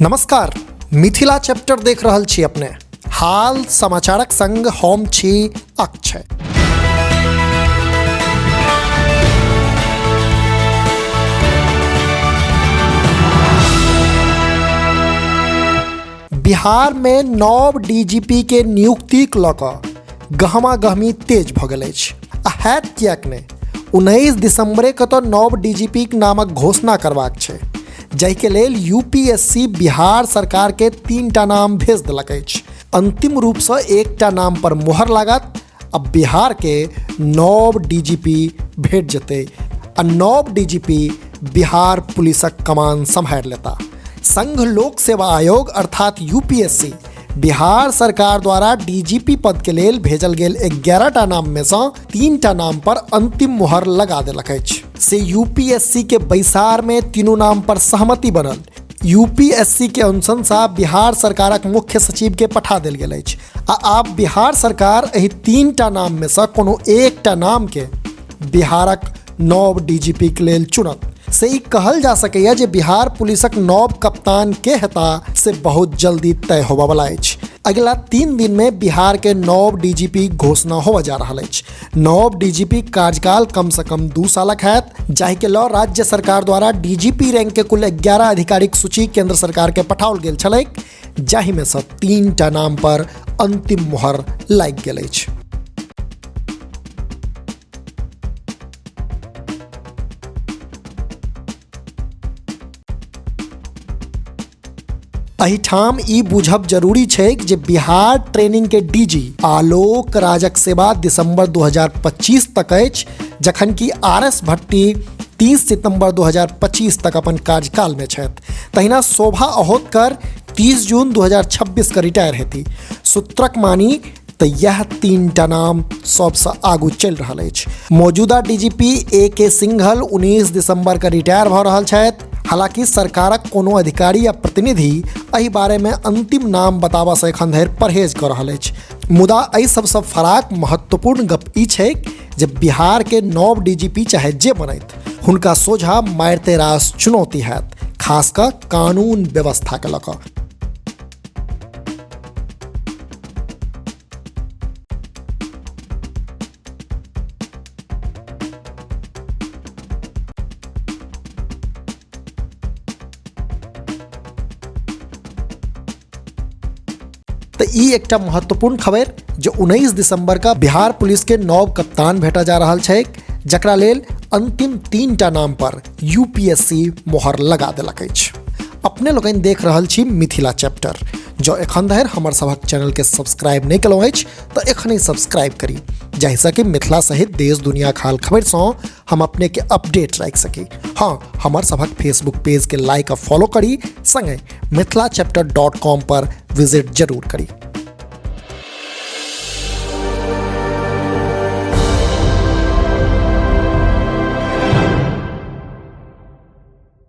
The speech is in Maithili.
नमस्कार, मिथिला चैप्टर देख रहल छी अपने। हाल समाचारक संग हम छी अक्षय। बिहार में नव डीजीपी के नियुक्ति लऽ कऽ गहमा गहमी तेज भऽ गेल अछि। आ हैत किएक नहि, 19 दिसंबरे के तऽ नव डीजीपी के नामक घोषणा करबाक छै, जाहिके लेल यूपीएससी बिहार सरकार के 3टा नाम भेज देलक अछि। अंतिम रूपसँ एकटा नाम पर मोहर लागत आ बिहार के नव डीजीपी भेट जेतै आ नव डीजीपी बिहार पुलिसक कमान सम्हारि लेता। संघ लोक सेवा आयोग अर्थात यूपीएससी बिहार सरकार द्वारा डीजीपी पद के लेल भेजल गेल 11टा नाम में सँ 3टा नाम पर अंतिम मोहर लगा देलक अछि। से यूपीएससी के बैसार में तीनू नाम पर सहमति बनल। यूपीएससी के अनुशंसा बिहार सरकारक मुख्य सचिव के पठा देल गेल अछि आ आब बिहार सरकार एहि 3टा नाम में सँ कोनो एकटा नाम के बिहारक नव डीजीपी के लेल चुनत। से ई कहल जा सकैए जे बिहार पुलिसक नव कप्तान के हेता से बहुत जल्दी तय होबय वाला अछि। अगिला 3 दिन में बिहार के नव डीजीपी घोषणा होबय जा रहल अछि। नव डीजीपी कार्यकाल कम से कम 2 सालक हैत, जाहि के लऽ राज्य सरकार द्वारा डीजीपी रैंक के कुल 11 अधिकारीक सूची केंद्र सरकार के पठाओल गेल छलैक, जाहि में सँ 3टा नाम पर अंतिम मोहर लागि गेल अछि। एहिठाम ई बुझब जरूरी छैक जे बिहार ट्रेनिंग के डीजी आलोक राजक सेवा दिसंबर 2025 तक अछि, जखन कि आर एस भट्टी 30 सितंबर 2025 तक अपन कार्यकाल में छथि। तहिना शोभा अहोतकर 30 जून 2026 के रिटायर हेती। सूत्रक मानी तऽ यह 3टा नाम सबसँ आगू चलि रहल अछि। मौजूदा डीजीपी ए के सिंघल 19 दिसंबर के रिटायर भऽ रहल छथि। हालांकि सरकारक कोनो अधिकारी या प्रतिनिधि एहि बारे में अंतिम नाम बताबऽ से एखन धरि परहेज कऽ रहल अछि। मुदा एहि सबसँ फराक महत्वपूर्ण गप ई छैक जे बिहार के नव डीजीपी चाहे जे बनैत, हुनका सोझा मारिते रास चुनौती हैत, खास कऽ कानून व्यवस्था के लऽ कऽ। तऽ ई एकटा महत्वपूर्ण खबर जे 19 दिसंबर का बिहार पुलिस के नव कप्तान भेटा जा रहल छैक, जकरा लेल अंतिम 3टा नाम पर यूपीएससी मोहर लगा देलक अछि। अपने लोकनि देख रहल छी मिथिला चैप्टर। जँ एखन धरि हमर सभक चैनल के सब्सक्राइब नहि केलहुँ अछि तऽ एखने सब्सक्राइब करी, जाहिसँ कि मिथिला सहित देश दुनिया हाल खबरिसँ हम अपने के अपडेट राखि सकी। हाँ, हमर सभक फेसबुक पेज के लाइक आ फॉलो करी, संगे मिथिला चैप्टर डॉट कॉम पर विजिट जरूर करी।